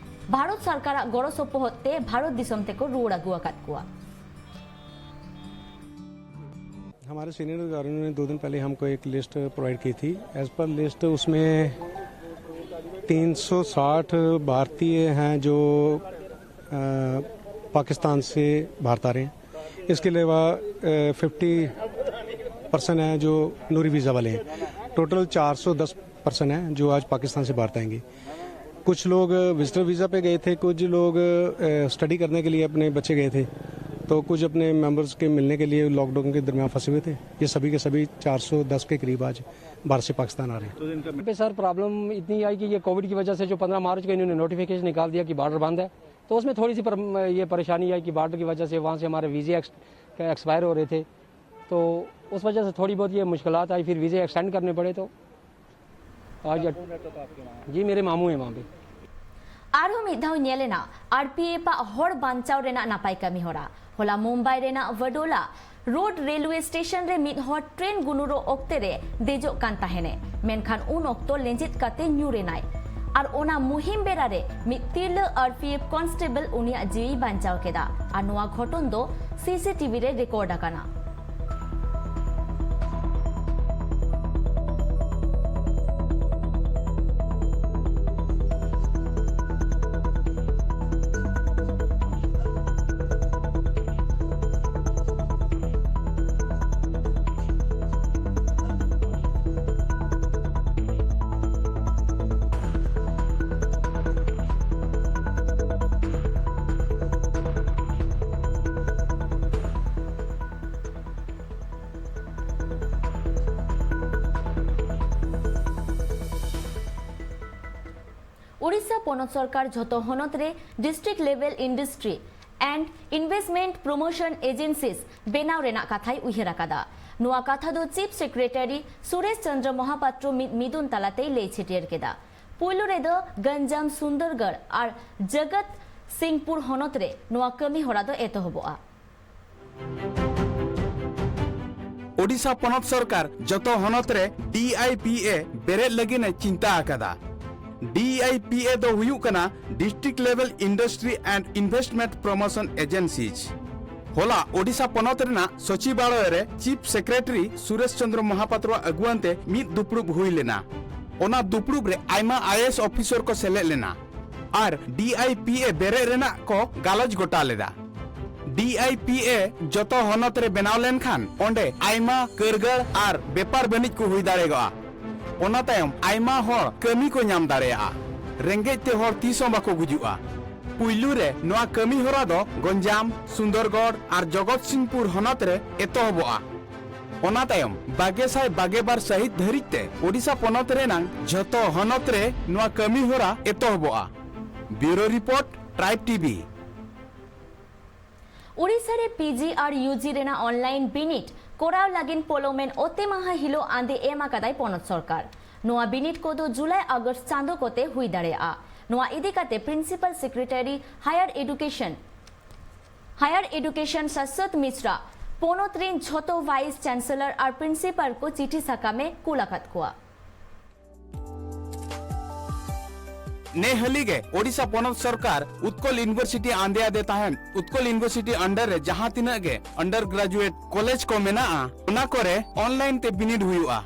ᱵᱷᱟᱨᱚᱛ ᱥᱚᱨᱠᱟᱨᱟᱜ ᱜᱚᱲᱚ ᱥᱚᱯᱚᱦᱚᱫ ᱛᱮ ᱵᱷᱟᱨᱚᱛ ᱫᱤᱥᱚᱢ ᱛᱮᱠᱚ ᱨᱩᱣᱟᱹᱲ ᱟᱹᱜᱩ ᱟᱠᱟᱫ ᱠᱚᱣᱟ᱾ हमारे सीनियर अधिकारियों ने दो दिन पहले हमको एक लिस्ट प्रोवाइड की थी। एज पर लिस्ट उसमें तीन सौ साठ भारतीय हैं जो, अ, पाकिस्तान से भारत आ रहे हैं। इसके अलावा फिफ्टी पर्सन हैं जो नूरी वीज़ा वाले हैं। टोटल चार सौ दस पर्सन हैं जो आज पाकिस्तान से भारत आएंगे। कुछ लोग विजिटर वीज़ा पे गए थे, कुछ लोग स्टडी करने के लिए अपने बच्चे गए थे, तो कुछ अपने मेंबर्स के मिलने के लिए लॉकडाउन के दरमियान फंसे हुए थे। ये सभी के सभी चार सौ दस के करीब आज भारत से पाकिस्तान आ रहे हैं। पे सर, प्रॉब्लम इतनी आई कि ये कोविड की वजह से जो पंद्रह मार्च को इन्होंने नोटिफिकेशन निकाल दिया कि बॉर्डर बंद है, तो उसमें थोड़ी सी पर, ये परेशानी आई कि बॉर्डर की वजह से वहाँ से हमारे वीज़े एक्स-, एक्सपायर हो रहे थे, तो उस वजह से थोड़ी बहुत ये मुश्किलात आई। फिर वीज़े एक्सटेंड करने पड़े। तो आज जी, मेरे मामू हैं वहाँ पे। ᱟᱨᱦᱚᱸ ᱢᱤᱫ ᱫᱷᱟᱣ ᱧᱮᱞ ᱮᱱᱟ ᱟᱨ ᱯᱤ ᱮᱯᱷ ᱟᱜ ᱦᱚᱲ ᱵᱟᱧᱪᱟᱣ ᱨᱮᱱᱟᱜ ᱱᱟᱯᱟᱭ ᱠᱟᱹᱢᱤ ᱦᱚᱨᱟ᱾ ᱦᱚᱞᱟ ᱢᱩᱢᱵᱟᱭ ᱨᱮᱱᱟᱜ ᱣᱟᱰᱳᱞᱟ ᱨᱳᱰ ᱨᱮᱞᱣᱮ ᱥᱴᱮᱥᱚᱱ ᱨᱮ ᱢᱤᱫ ᱦᱚᱲ ᱴᱨᱮᱱ ᱜᱩᱱᱩᱨᱚᱜ ᱚᱠᱛᱮ ᱨᱮ ᱫᱮᱡᱚᱜ ᱠᱟᱱ ᱛᱟᱦᱮᱱᱮ, ᱢᱮᱱᱠᱷᱟᱱ ᱩᱱ ᱚᱠᱛᱚ ᱞᱮᱸᱡᱮᱫ ᱠᱟᱛᱮ ᱧᱩᱨ ᱮᱱᱟᱭ᱾ ᱟᱨ ᱚᱱᱟ ᱢᱩᱦᱤᱢ ᱵᱮᱲᱟ ᱨᱮ ᱢᱤᱫ ᱛᱤᱨᱞᱟᱹ ᱟᱨ ᱯᱤ ᱮᱯᱷ ᱠᱚᱱᱥᱴᱮᱵᱚᱞ ᱩᱱᱤᱭᱟᱜ ᱡᱤᱣᱤᱭ ᱵᱟᱧᱪᱟᱣ ᱠᱮᱫᱟ᱾ ᱟᱨ ᱱᱚᱣᱟ ᱜᱷᱚᱴᱚᱱ ᱫᱚ ᱥᱤ ᱥᱤ ᱴᱤ ᱵᱷᱤ ᱨᱮ ᱨᱮᱠᱚᱨᱰ ᱟᱠᱟᱱᱟ᱾ ᱳᱰᱤᱥᱟ ᱯᱚᱱᱚᱛ ᱥᱚᱨᱠᱟᱨ ᱡᱷᱚᱛᱚ ᱦᱚᱱᱚᱛ ᱨᱮ District Level Industry and Investment Promotion Agencies ᱵᱮᱱᱟᱣ ᱨᱮᱱᱟᱜ ᱠᱟᱛᱷᱟᱭ ᱩᱭᱦᱟᱹᱨ ᱟᱠᱟᱫᱟ᱾ ᱱᱚᱣᱟ ᱠᱟᱛᱷᱟ ᱫᱚ ᱪᱤᱯ ᱥᱮᱠᱨᱮᱴᱟᱨᱤ ᱥᱩᱨᱮᱥ ᱪᱚᱱᱫᱨᱚ ᱢᱚᱦᱟᱯᱟᱛᱨᱚ ᱢᱤᱫ ᱢᱤᱫᱩᱱ ᱛᱟᱞᱟᱛᱮᱭ ᱞᱟᱹᱭ ᱪᱷᱟᱹᱴᱭᱟᱹᱨ ᱠᱮᱫᱟ᱾ ᱯᱩᱭᱞᱩ ᱨᱮᱫᱚ ᱜᱟᱱᱡᱟᱢ, ᱥᱩᱱᱫᱚᱨᱜᱚᱲ ᱟᱨ ᱡᱚᱜᱚᱛ ᱥᱤᱝᱯᱩᱨ ᱦᱚᱱᱚᱛ ᱨᱮ ᱱᱚᱣᱟ ᱠᱟᱹᱢᱤ ᱦᱚᱨᱟ ᱫᱚ ᱮᱛᱚᱦᱚᱵᱚᱜᱼᱟ᱾ ᱳᱰᱤᱥᱟ ᱯᱚᱱᱚᱛ ᱥᱚᱨᱠᱟᱨ ᱡᱚᱛᱚ ᱦᱚᱱᱚᱛ ᱨᱮ ᱰᱤ ᱟᱭ ᱯᱤ ᱮ ᱵᱮᱨᱮᱫ ᱞᱟᱹᱜᱤᱫ ᱮ ᱪᱤᱱᱛᱟ ᱟᱠᱟᱫᱟ᱾ ᱰᱤ ᱟᱭ ᱯᱤ ᱮ ᱫᱚ ᱦᱩᱭᱩᱜ ᱠᱟᱱᱟ District Level Industry and Investment Promotion Agencies᱾ ᱦᱚᱞᱟ ᱳᱰᱤᱥᱟ ᱯᱚᱱᱚᱛ ᱨᱮᱱᱟᱜ ᱥᱚᱪᱤᱵᱟᱲᱚᱭ ᱨᱮ ᱪᱤᱯ ᱥᱮᱠᱨᱮᱴᱟᱨᱤ ᱥᱩᱨᱮᱥ ᱪᱚᱱᱫᱨᱚ ᱢᱚᱦᱟᱯᱟᱛᱨᱚ ᱟᱜᱩᱣᱟᱱ ᱛᱮ ᱢᱤᱫ ᱫᱩᱯᱲᱩᱵ ᱦᱩᱭ ᱞᱮᱱᱟ᱾ ᱚᱱᱟ ᱫᱩᱯᱲᱩᱵ ᱨᱮ ᱟᱭᱢᱟ ᱟᱭ ᱮ ᱮᱥ ᱚᱯᱷᱤᱥᱚᱨ ᱠᱚ ᱥᱮᱞᱮᱫ ᱞᱮᱱᱟ᱾ ᱟᱨ ᱰᱤ ᱟᱭ ᱯᱤ ᱮ ᱵᱮᱨᱮᱫ ᱨᱮᱱᱟᱜ ᱠᱚ ᱜᱟᱞᱚᱪ ᱜᱚᱴᱟ ᱞᱮᱫᱟ᱾ ᱰᱤ ᱟᱭ ᱯᱤ ᱮ ᱡᱚᱛᱚ ᱦᱚᱱᱚᱛ ᱨᱮ ᱵᱮᱱᱟᱣ ᱞᱮᱱᱠᱷᱟᱱ ᱚᱸᱰᱮ ᱟᱭᱢᱟ ᱠᱟᱹᱨᱜᱟᱹᱲ ᱟᱨ ᱵᱮᱯᱟᱨ ᱵᱟᱹᱱᱤᱡ ᱠᱚ ᱦᱩᱭ ᱫᱟᱲᱮᱭᱟᱜᱼᱟ᱾ ᱚᱱᱟ ᱛᱟᱭᱚᱢ ᱟᱭᱢᱟ ᱦᱚᱲ ᱠᱟᱹᱢᱤ ᱠᱚ ᱧᱟᱢ ᱫᱟᱲᱮᱭᱟᱜᱼᱟ᱾ ᱨᱮᱸᱜᱮᱡ ᱛᱮ ᱦᱚᱲ ᱛᱤᱥ ᱦᱚᱸ ᱵᱟᱠᱚ ᱜᱩᱡᱩᱜᱼᱟ᱾ ᱯᱩᱭᱞᱩ ᱨᱮ ᱱᱚᱣᱟ ᱠᱟᱹᱢᱤ ᱦᱚᱨᱟ ᱫᱚ ᱜᱚᱧᱡᱟᱢ, ᱥᱩᱱᱫᱚᱨᱜᱚᱲ ᱟᱨ ᱡᱚᱜᱚᱛ ᱥᱤᱝᱯᱩᱨ ᱦᱚᱱᱚᱛ ᱨᱮ ᱮᱛᱚᱦᱚᱵᱚᱜᱼᱟ᱾ ᱚᱱᱟ ᱛᱟᱭᱚᱢ ᱵᱟᱜᱮ ᱥᱟᱭ ᱵᱟᱜᱮ ᱵᱟᱨ ᱥᱟᱹᱦᱤᱛ ᱫᱷᱟᱹᱨᱤᱡ ᱛᱮ ᱳᱰᱤᱥᱟ ᱯᱚᱱᱚᱛ ᱨᱮᱱᱟᱝ ᱡᱷᱚᱛᱚ ᱦᱚᱱᱚᱛ ᱨᱮ ᱱᱚᱣᱟ ᱠᱟᱹᱢᱤ ᱦᱚᱨᱟ ᱮᱛᱚᱦᱚᱵᱚᱜᱼᱟ᱾ ᱵᱤᱭᱩᱨᱳ ᱨᱤᱯᱳᱨᱴ, ᱴᱨᱟᱭᱤᱵᱽ ᱴᱤ ᱵᱷᱤ᱾ ᱩᱲᱤᱥᱥᱟ ᱨᱮ ᱯᱤ ᱡᱤ ᱟᱨ ᱤᱭᱩ ᱡᱤ ᱨᱮᱱᱟᱜ ᱚᱱᱞᱟᱭᱤᱱ ᱵᱤᱱᱤᱰ ᱠᱚᱨᱟᱣ ᱞᱟᱹᱜᱤᱫ ᱯᱚᱞᱚᱢᱮᱱ ᱚᱛᱮ ᱢᱟᱦᱟ ᱦᱤᱞᱳᱜ ᱟᱸᱫᱮ ᱮᱢ ᱟᱠᱟᱫᱟᱭ ᱯᱚᱱᱚᱛ ᱥᱚᱨᱠᱟᱨ᱾ ᱱᱚᱣᱟ ᱵᱤᱱᱤᱰ ᱠᱚᱫᱚ ᱡᱩᱞᱟᱭ ᱟᱜᱚᱥᱴ ᱪᱟᱸᱫᱚ ᱠᱚᱛᱮ ᱦᱩᱭ ᱫᱟᱲᱮᱭᱟᱜᱼᱟ᱾ ᱱᱚᱣᱟ ᱤᱫᱤ ᱠᱟᱛᱮ principal secretary higher education, higher education Saswat Mishra ᱯᱚᱱᱚᱛ ᱨᱮᱱ ᱡᱷᱚᱛᱚ ᱵᱷᱟᱭᱤᱥ ᱪᱟᱱᱥᱮᱞᱚᱨ ᱟᱨ ᱯᱨᱤᱱᱥᱤᱯᱟᱞ ᱠᱚ ᱪᱤᱴᱷᱤ ᱥᱟᱠᱟᱢ ᱮ ᱠᱩᱞ ᱟᱠᱟᱫ ᱠᱚᱣᱟ᱾ ᱱᱮ ᱦᱟᱹᱞᱤ ᱜᱮ ᱳᱰᱤᱥᱟ ᱯᱚᱱᱚᱛ ᱥᱚᱨᱠᱟᱨ ᱩᱛᱠᱚᱞ ᱤᱭᱩᱱᱤᱵᱷᱟᱨᱥᱤᱴᱤ ᱟᱸᱫᱮ ᱟᱫᱮ ᱛᱟᱦᱮᱸᱱ᱾ ᱩᱛᱠᱚᱞ ᱤᱭᱩᱱᱤᱵᱷᱟᱨᱥᱤᱴᱤ under ᱨᱮ ᱡᱟᱦᱟᱸ ᱛᱤᱱᱟᱹᱜ ᱜᱮ under graduate ᱠᱚᱞᱮᱡᱽ ᱠᱚ ᱢᱮᱱᱟᱜᱼᱟ, ᱚᱱᱟ ᱠᱚᱨᱮ online ᱛᱮ ᱵᱤᱱᱤᱰ ᱦᱩᱭᱩᱜᱼᱟ᱾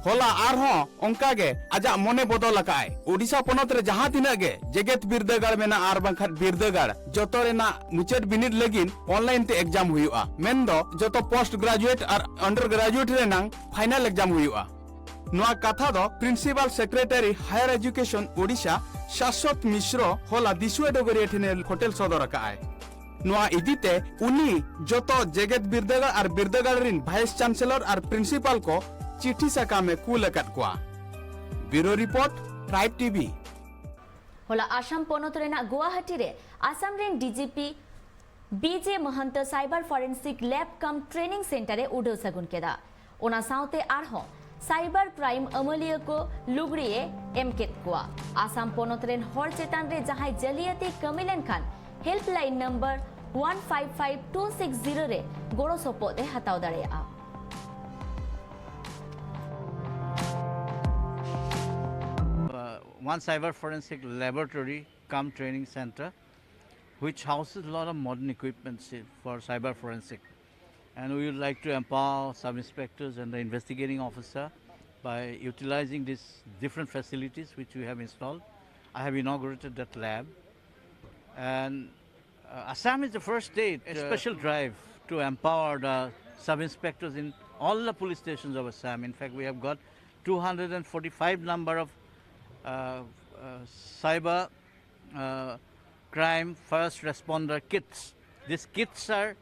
ᱦᱚᱞᱟ ᱟᱨᱦᱚᱸ ᱚᱱᱠᱟ ᱜᱮ ᱟᱡᱟᱜ ᱢᱚᱱᱮ ᱵᱚᱫᱚᱞ ᱟᱠᱟᱫᱼᱟᱭ᱾ ᱳᱰᱤᱥᱟ ᱯᱚᱱᱚᱛ ᱨᱮ ᱡᱟᱦᱟᱸ ᱛᱤᱱᱟᱹᱜ ᱜᱮ ᱡᱮᱜᱮᱛ ᱵᱤᱨᱫᱟᱹᱜᱟᱲ ᱢᱮᱱᱟᱜᱼᱟ ᱟᱨ ᱵᱟᱝᱠᱷᱟᱱ ᱵᱤᱨᱫᱟᱹᱜᱟᱲ, ᱡᱚᱛᱚ ᱨᱮᱱᱟᱜ ᱢᱩᱪᱟᱹᱫ ᱵᱤᱱᱤᱰ ᱞᱟᱹᱜᱤᱫ online ᱛᱮ exam ᱦᱩᱭᱩᱜᱼᱟ᱾ ᱢᱮᱱᱫᱚ ᱡᱚᱛᱚ post graduate ᱟᱨ under graduate ᱨᱮᱱᱟᱝ final exam ᱦᱩᱭᱩᱜᱼᱟ᱾ ᱱᱚᱣᱟ ᱠᱟᱛᱷᱟ ᱫᱚ principal secretary higher education Odisha Saswat Mishra ᱦᱚᱞᱟ ᱫᱤᱥᱩᱣᱟᱹ ᱰᱚᱜᱚᱨᱤᱭᱟᱹ ᱴᱷᱮᱱᱮ ᱯᱷᱚᱴᱮᱞ ᱥᱚᱫᱚᱨ ᱟᱠᱟᱫᱼᱟᱭ᱾ ᱱᱚᱣᱟ ᱤᱫᱤᱛᱮ ᱩᱱᱤ ᱡᱚᱛᱚ ᱡᱮᱜᱮᱛ ᱵᱤᱨᱫᱟᱹᱜᱟᱲ ᱟᱨ ᱵᱤᱨᱫᱟᱹᱜᱟᱲ ᱨᱤᱱ ᱵᱷᱟᱭᱤᱥ ᱪᱟᱱᱥᱮᱞᱚᱨ ᱟᱨ ᱯᱨᱤᱱᱥᱤᱯᱟᱞ ᱠᱚ ᱪᱤᱴᱷᱤ ᱥᱟᱠᱟᱢ ᱮ ᱠᱩᱞ ᱟᱠᱟᱫ ᱠᱚᱣᱟ᱾ ᱵᱤᱭᱩᱨᱳ ᱨᱤᱯᱳᱨᱴ, ᱴᱨᱟᱭᱤᱵᱽ ᱴᱤ ᱵᱷᱤ᱾ ᱦᱚᱞᱟ ᱟᱥᱟᱢ ᱯᱚᱱᱚᱛ ᱨᱮᱱᱟᱜ ᱜᱩᱣᱟᱦᱟᱴᱤ ᱨᱮ ᱟᱥᱟᱢ ᱨᱮᱱ ᱰᱤ ᱡᱤ P B J Mohanta Cyber Forensic Lab cum Training Center ᱮ ᱩᱰᱟᱹᱣ ᱥᱟᱹᱜᱩᱱ ᱠᱮᱫᱟ᱾ ᱚᱱᱟ ᱥᱟᱶᱛᱮ ᱟᱨᱦᱚᱸ cyber crime ᱟᱹᱢᱟᱹᱞᱤᱭᱟᱹ ᱠᱚ ᱞᱩᱜᱽᱲᱤ ᱮ ᱮᱢ ᱠᱮᱫ ᱠᱚᱣᱟ᱾ ᱟᱥᱟᱢ ᱯᱚᱱᱚᱛ ᱨᱮᱱ ᱦᱚᱲ ᱪᱮᱛᱟᱱ ᱨᱮ ᱡᱟᱦᱟᱸᱭ ᱡᱟᱹᱞᱤᱭᱟᱹᱛᱤ ᱠᱟᱹᱢᱤ ᱞᱮᱱᱠᱷᱟᱱ helpline number one five five two six zero ᱨᱮ ᱜᱚᱲᱚ ᱥᱚᱯᱚᱦᱚᱫ ᱮ ᱦᱟᱛᱟᱣ ᱫᱟᱲᱮᱭᱟᱜᱼᱟ᱾ Uh, one cyber forensic laboratory cum training center, which houses a lot of modern equipments for cyber forensic. And we would like to empower sub-inspectors and the investigating officer by utilizing these different facilities which we have installed. I have inaugurated that lab. And uh, Assam is the first state, a special drive to empower the sub inspectors in all the police stations of Assam. In fact, we have got two hundred forty-five number of uh, uh, cyber uh, crime first responder kits. These kits are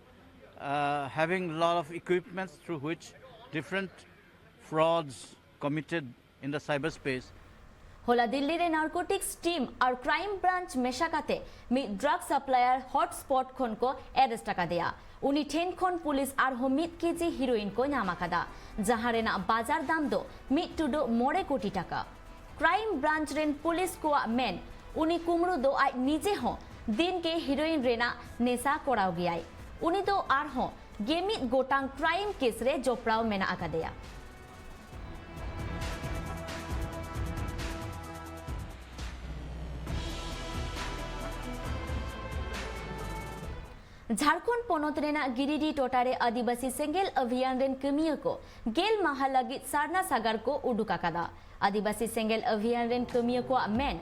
uh, having a lot of equipments through which different frauds committed in the cyberspace. ᱦᱚᱞᱟ ᱫᱤᱞᱞᱤ ᱨᱮ ᱱᱟᱨᱠᱳᱴᱤᱠᱥ team ᱟᱨ crime branch ᱢᱮᱥᱟ ᱠᱟᱛᱮ ᱢᱤᱫ ᱰᱨᱟᱜ supplier hot spot ᱠᱷᱚᱱ ᱠᱚ arrest ᱟᱠᱟᱫᱮᱭᱟ᱾ ᱩᱱᱤ ᱴᱷᱮᱱ ᱠᱷᱚᱱ ᱯᱩᱞᱤᱥ ᱟᱨᱦᱚᱸ ᱢᱤᱫ ᱠᱮᱡᱤ ᱦᱤᱨᱳᱭᱤᱱ ᱠᱚ ᱧᱟᱢ ᱟᱠᱟᱫᱟ, ᱡᱟᱦᱟᱸ ᱨᱮᱱᱟᱜ ᱵᱟᱡᱟᱨ ᱫᱟᱢ ᱫᱚ ᱢᱤᱫ ᱴᱩᱰᱟᱹᱜ ᱢᱚᱬᱮ ᱠᱳᱴᱤ ᱴᱟᱠᱟ᱾ ᱠᱨᱟᱭᱤᱢ ᱵᱨᱟᱧᱪ ᱨᱮᱱ ᱯᱩᱞᱤᱥ ᱠᱚᱣᱟᱜ ᱢᱮᱱ, ᱩᱱᱤ ᱠᱩᱢᱲᱩ ᱫᱚ ᱟᱡ ᱱᱤᱡᱮ ᱦᱚᱸ ᱫᱤᱱ ᱜᱮ ᱦᱤᱨᱳᱭᱤᱱ ᱨᱮᱱᱟᱜ ᱱᱮᱥᱟ ᱠᱚᱨᱟᱣ ᱜᱮᱭᱟᱭ᱾ ᱩᱱᱤ ᱫᱚ ᱟᱨᱦᱚᱸ ᱜᱮᱢᱤᱫ ᱜᱚᱴᱟᱝ ᱠᱨᱟᱭᱤᱢ ᱠᱮᱥ ᱨᱮ ᱡᱚᱯᱲᱟᱣ ᱢᱮᱱᱟᱜ ᱟᱠᱟᱫᱮᱭᱟ᱾ ᱡᱷᱟᱲᱠᱷᱚᱸᱰ ᱯᱚᱱᱚᱛ ᱨᱮᱱᱟᱜ ᱜᱤᱨᱤᱰᱤ ᱴᱚᱴᱷᱟ ᱨᱮ ᱟᱹᱫᱤᱵᱟᱹᱥᱤ ᱥᱮᱸᱜᱮᱞ ᱚᱵᱷᱤᱭᱟᱱ ᱨᱮᱱ ᱠᱟᱹᱢᱤᱭᱟᱹ ᱠᱚ ᱜᱮᱞ ᱢᱟᱦᱟ ᱞᱟᱹᱜᱤᱫ ᱥᱟᱨᱱᱟ ᱥᱟᱜᱟᱲ ᱠᱚ ᱩᱰᱩᱠ ᱟᱠᱟᱫᱟ᱾ ᱟᱹᱫᱤᱵᱟᱹᱥᱤ ᱥᱮᱸᱜᱮᱞ ᱚᱵᱷᱤᱭᱟᱱ ᱨᱮᱱ ᱠᱟᱹᱢᱤᱭᱟᱹ ᱠᱚᱣᱟᱜ ᱢᱮᱱ,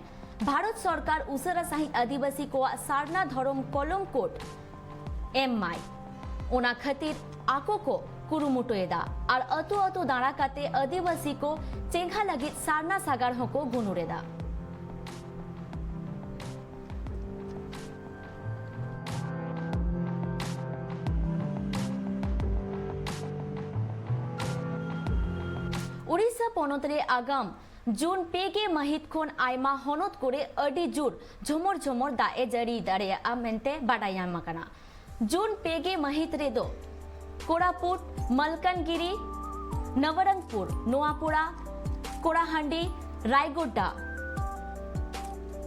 ᱵᱷᱟᱨᱚᱛ ᱥᱚᱨᱠᱟᱨ ᱩᱥᱟᱹᱨᱟ ᱥᱟᱹᱦᱤᱡ ᱟᱹᱫᱤᱵᱟᱹᱥᱤ ᱠᱚᱣᱟᱜ ᱥᱟᱨᱱᱟ ᱫᱷᱚᱨᱚᱢ ᱠᱚᱞᱚᱢ ᱠᱳᱰ ᱮᱢ ᱢᱟᱭ᱾ ᱚᱱᱟ ᱠᱷᱟᱹᱛᱤᱨ ᱟᱠᱚ ᱠᱚ ᱠᱩᱨᱩᱢᱩᱴᱩᱭᱮᱫᱟ ᱟᱨ ᱟᱹᱛᱩ ᱟᱹᱛᱩ ᱫᱟᱬᱟ ᱠᱟᱛᱮ ᱟᱹᱫᱤᱵᱟᱹᱥᱤ ᱠᱚ ᱪᱮᱸᱜᱷᱟ ᱞᱟᱹᱜᱤᱫ ᱥᱟᱨᱱᱟ ᱥᱟᱜᱟᱲ ᱦᱚᱸᱠᱚ ᱜᱩᱱᱩᱨ ᱮᱫᱟ᱾ ᱩᱲᱤᱥᱥᱟ ᱯᱚᱱᱚᱛ ᱨᱮ ᱟᱜᱟᱢ ᱡᱩᱱ ᱯᱮ ᱜᱮ ᱢᱟᱹᱦᱤᱛ ᱠᱷᱚᱱ ᱟᱭᱢᱟ ᱦᱚᱱᱚᱛ ᱠᱚᱨᱮ ᱟᱹᱰᱤ ᱡᱳᱨ ᱡᱷᱚᱢᱚᱨ ᱡᱷᱚᱢᱚᱨ ᱫᱟᱜ ᱮ ᱡᱟᱹᱲᱤ ᱫᱟᱲᱮᱭᱟᱜᱼᱟ ᱢᱮᱱᱛᱮ ᱵᱟᱰᱟᱭ ᱧᱟᱢ ᱟᱠᱟᱱᱟ᱾ ᱡᱩᱱ ᱯᱮ ᱜᱮ ᱢᱟᱹᱦᱤᱛ ᱨᱮᱫᱚ ᱠᱳᱨᱟᱯᱩᱴ, ᱢᱟᱞᱠᱟᱱᱜᱤᱨᱤ, ᱱᱚᱵᱚᱨᱚᱝᱯᱩᱨ, ᱱᱚᱣᱟᱯᱩᱨᱟ, ᱠᱳᱲᱟᱦᱟᱱᱰᱤ, ᱨᱟᱭᱜᱚᱰᱰᱟ,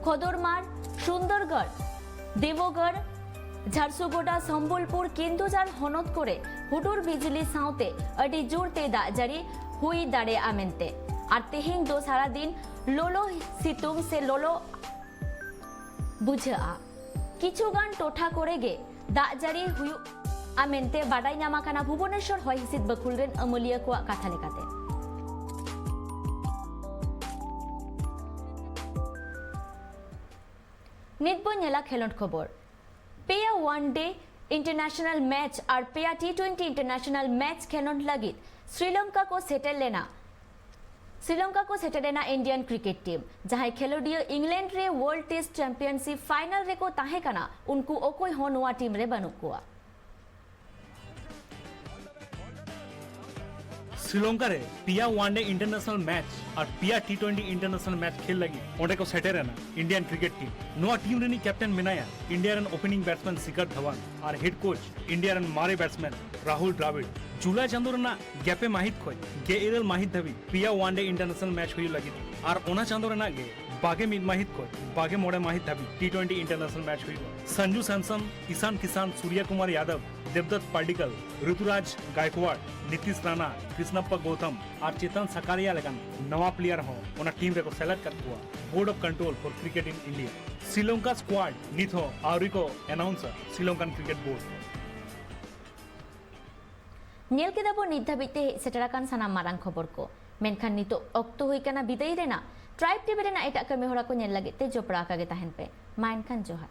ᱠᱷᱚᱫᱚᱨᱢᱟᱲ, ᱥᱩᱱᱫᱚᱨᱜᱚᱲ, ᱫᱮᱵᱚᱜᱚᱲ, ᱡᱷᱟᱨᱥᱩᱜᱩᱰᱟ, ᱥᱚᱢᱵᱚᱞᱯᱩᱨ, ᱠᱮᱱᱫᱩᱡᱷᱟᱨ ᱦᱚᱱᱚᱛ ᱠᱚᱨᱮ ᱦᱩᱰᱩᱨ ᱵᱤᱡᱽᱞᱤ ᱥᱟᱶᱛᱮ ᱟᱹᱰᱤ ᱡᱳᱨ ᱛᱮ ᱫᱟᱜ ᱡᱟᱹᱲᱤ ᱦᱩᱭ ᱫᱟᱲᱮᱭᱟᱜᱼᱟ ᱢᱮᱱᱛᱮ᱾ ᱟᱨ ᱛᱮᱦᱮᱧ ᱫᱚ ᱥᱟᱨᱟ ᱫᱤᱱ ᱞᱚᱞᱚ ᱥᱤᱛᱩᱝ ᱥᱮ ᱞᱚᱞᱚ ᱵᱩᱡᱷᱟᱹᱜᱼᱟ᱾ ᱠᱤᱪᱷᱩ ᱜᱟᱱ ᱴᱚᱴᱷᱟ ᱠᱚᱨᱮ ᱜᱮ ᱫᱟᱜ ᱡᱟᱹᱲᱤ ᱦᱩᱭᱩᱜᱼᱟ ᱢᱮᱱᱛᱮ ᱵᱟᱰᱟᱭ ᱧᱟᱢ ᱟᱠᱟᱱᱟ ᱵᱷᱩᱵᱚᱱᱮᱥᱚᱨ ᱦᱚᱭ ᱦᱤᱸᱥᱤᱫ ᱵᱟᱹᱠᱷᱩᱞ ᱨᱮᱱ ᱟᱹᱢᱟᱹᱞᱤᱭᱟᱹ ᱠᱚᱣᱟᱜ ᱠᱟᱛᱷᱟ ᱞᱮᱠᱟᱛᱮ᱾ ᱱᱤᱛ ᱵᱚᱱ ᱧᱮᱞᱟ ᱠᱷᱮᱞᱳᱰ ᱠᱷᱚᱵᱚᱨ᱾ ᱯᱮᱭᱟ ᱚᱣᱟᱱ ᱰᱮ ᱤᱱᱴᱟᱨᱱᱮᱥᱱᱟᱞ ᱢᱮᱪ ᱟᱨ ᱯᱮᱭᱟ ᱴᱤ ᱴᱩᱭᱮᱱᱴᱤ ᱤᱱᱴᱟᱨᱱᱮᱥᱱᱟᱞ ᱢᱮᱪ ᱠᱷᱮᱞᱳᱰ ᱞᱟᱹᱜᱤᱫ ᱥᱨᱤᱞᱚᱝᱠᱟ ᱠᱚ ᱥᱮᱴᱮᱨ ᱞᱮᱱᱟ᱾ ᱥᱨᱤᱞᱚᱝᱠᱟ ᱠᱚ ᱥᱮᱴᱮᱨ ᱞᱮᱱᱟ ᱤᱱᱰᱤᱭᱟᱱ ᱠᱨᱤᱠᱮᱴ ᱴᱤᱢ, ᱡᱟᱦᱟᱸᱭ ᱠᱷᱮᱞᱳᱰᱤᱭᱟᱹ ᱤᱝᱞᱮᱱᱰ ᱨᱮ ᱣᱟᱨᱞᱰ ᱴᱮᱥᱴ ᱪᱟᱢᱯᱤᱭᱟᱱᱥᱤᱯ ᱯᱷᱟᱭᱱᱟᱞ ᱨᱮᱠᱚ ᱛᱟᱦᱮᱸ ᱠᱟᱱᱟ, ᱩᱱᱠᱩ ᱚᱠᱚᱭ ᱦᱚᱸ ᱱᱚᱣᱟ ᱴᱤᱢ ᱨᱮ ᱵᱟᱹᱱᱩᱜ ᱠᱚᱣᱟ᱾ ᱥᱨᱤᱞᱚᱝᱠᱟ ᱨᱮ ᱯᱮᱭᱟ ᱚᱣᱟᱱ ᱰᱮ ᱤᱱᱴᱟᱨᱱᱮᱥᱱᱟᱞ ᱢᱮᱪ ᱟᱨ ᱯᱮᱭᱟ ᱴᱤ ᱴᱩᱭᱮᱱᱴᱤ ᱤᱱᱴᱟᱨᱱᱮᱥᱱᱟᱞ ᱢᱮᱪ ᱠᱷᱮᱞ ᱞᱟᱹᱜᱤᱫ ᱚᱸᱰᱮ ᱠᱚ ᱥᱮᱴᱮᱨ ᱮᱱᱟ ᱤᱱᱰᱤᱭᱟᱱ ᱠᱨᱤᱠᱮᱴ ᱴᱤᱢ᱾ ᱱᱚᱣᱟ ᱴᱤᱢ ᱨᱤᱱᱤᱡ ᱠᱮᱯᱴᱮᱱ ᱢᱮᱱᱟᱭᱟ ᱤᱱᱰᱤᱭᱟ ᱨᱮᱱ ᱳᱯᱮᱱᱤᱝ ᱵᱮᱴᱥᱢᱮᱱ ᱥᱤᱠᱷᱚᱨ ᱫᱷᱟᱣᱟᱱ ᱟᱨ ᱦᱮᱰ ᱠᱳᱪ ᱤᱱᱰᱤᱭᱟ ᱨᱮᱱ ᱢᱟᱨᱮ ᱵᱮᱴᱥᱢᱮᱱ ᱨᱟᱦᱩᱞ ᱫᱨᱟᱵᱤᱲ᱾ ᱡᱩᱞᱟᱭ ᱪᱟᱸᱫᱳ ᱨᱮᱱᱟᱜ ᱜᱮᱞ ᱯᱮ ᱢᱟᱹᱦᱤᱛ ᱠᱷᱚᱱ ᱜᱮᱞ ᱤᱨᱟᱹᱞ ᱢᱟᱹᱦᱤᱛ ᱫᱷᱟᱹᱵᱤᱡ ᱯᱮᱭᱟ ᱚᱣᱟᱱ ᱰᱮ ᱤᱱᱴᱟᱨᱱᱮᱥᱱᱟᱞ ᱢᱮᱪ ᱦᱩᱭᱩᱜ ᱞᱟᱹᱜᱤᱫ ᱟᱨ ᱚᱱᱟ ᱪᱟᱸᱫᱳ ᱨᱮᱱᱟᱜ ᱜᱮ ᱵᱟᱜᱮ ᱢᱤᱫ ᱢᱟᱹᱦᱤᱛ ᱠᱷᱚᱱ ᱵᱟᱜᱮ ᱢᱚᱬᱮ ᱢᱟᱹᱦᱤᱛ ᱫᱷᱟᱹᱵᱤᱡ ᱴᱤ ᱴᱩᱭᱮᱱᱴᱤ ᱤᱱᱴᱟᱨᱱᱮᱥᱱᱟᱞ ᱢᱮᱪ ᱦᱩᱭᱩᱜᱼᱟ᱾ ᱥᱟᱱᱡᱩ ᱥᱟᱢᱥᱚᱱ, ᱤᱥᱟᱱ ᱠᱤᱥᱟᱱ, ᱥᱩᱨᱭᱟ ᱠᱩᱢᱟᱨ ᱭᱟᱫᱚᱵ, ᱫᱮᱵᱫᱚᱛ ᱯᱟᱰᱤᱠᱟᱞ, ᱨᱤᱛᱩᱨᱟᱡᱽ ᱜᱟᱭᱠᱣᱟᱲ, ᱱᱤᱛᱤᱥ ᱨᱟᱱᱟ, ᱠᱨᱤᱥᱱᱟᱯᱯᱟ ᱜᱳᱛᱷᱟᱢ ᱟᱨ ᱪᱮᱛᱟᱱ ᱥᱟᱠᱟᱨᱤᱭᱟ ᱞᱮᱠᱟᱱ ᱱᱟᱣᱟ ᱯᱞᱮᱭᱟᱨ ᱦᱚᱸ ᱚᱱᱟ ᱴᱤᱢ ᱨᱮᱠᱚ ᱥᱮᱞᱮᱫ ᱠᱟᱫ ᱠᱚᱣᱟ᱾ Board of Control for Cricket in India, Sri Lanka ᱥᱠᱣᱟᱰ ᱱᱤᱛ ᱦᱚᱸ ᱟᱹᱣᱨᱤ ᱠᱚ ᱟᱱᱟᱣᱩᱱᱥᱟ ᱥᱨᱤᱞᱚᱝᱠᱟᱱ ᱠᱨᱤᱠᱮᱴ ᱵᱳᱨᱰ᱾ ᱧᱮᱞ ᱠᱮᱫᱟ ᱵᱚᱱ ᱱᱤᱛ ᱫᱷᱟᱹᱵᱤᱡ ᱛᱮ ᱦᱮᱡ ᱥᱮᱴᱮᱨ ᱟᱠᱟᱱ ᱥᱟᱱᱟᱢ ᱢᱟᱨᱟᱝ ᱠᱷᱚᱵᱚᱨ ᱠᱚ, ᱢᱮᱱᱠᱷᱟᱱ ᱱᱤᱛᱚᱜ ᱚᱠᱛᱚ ᱦᱩᱭ ᱠᱟᱱᱟ ᱵᱤᱫᱟᱹᱭ ᱨᱮᱱᱟᱜ᱾ ᱴᱨᱟᱭᱤᱵᱽ ᱴᱤᱵᱷᱤ ᱨᱮᱱᱟᱜ ᱮᱴᱟᱜ ᱠᱟᱹᱢᱤ ᱦᱚᱨᱟ ᱠᱚ ᱧᱮᱞ ᱞᱟᱹᱜᱤᱫ ᱛᱮ ᱡᱚᱯᱲᱟᱣ ᱟᱠᱟ ᱜᱮ ᱛᱟᱦᱮᱱ ᱯᱮ᱾ ᱢᱟ ᱮᱱᱠᱷᱟᱱ ᱡᱚᱦᱟᱨ᱾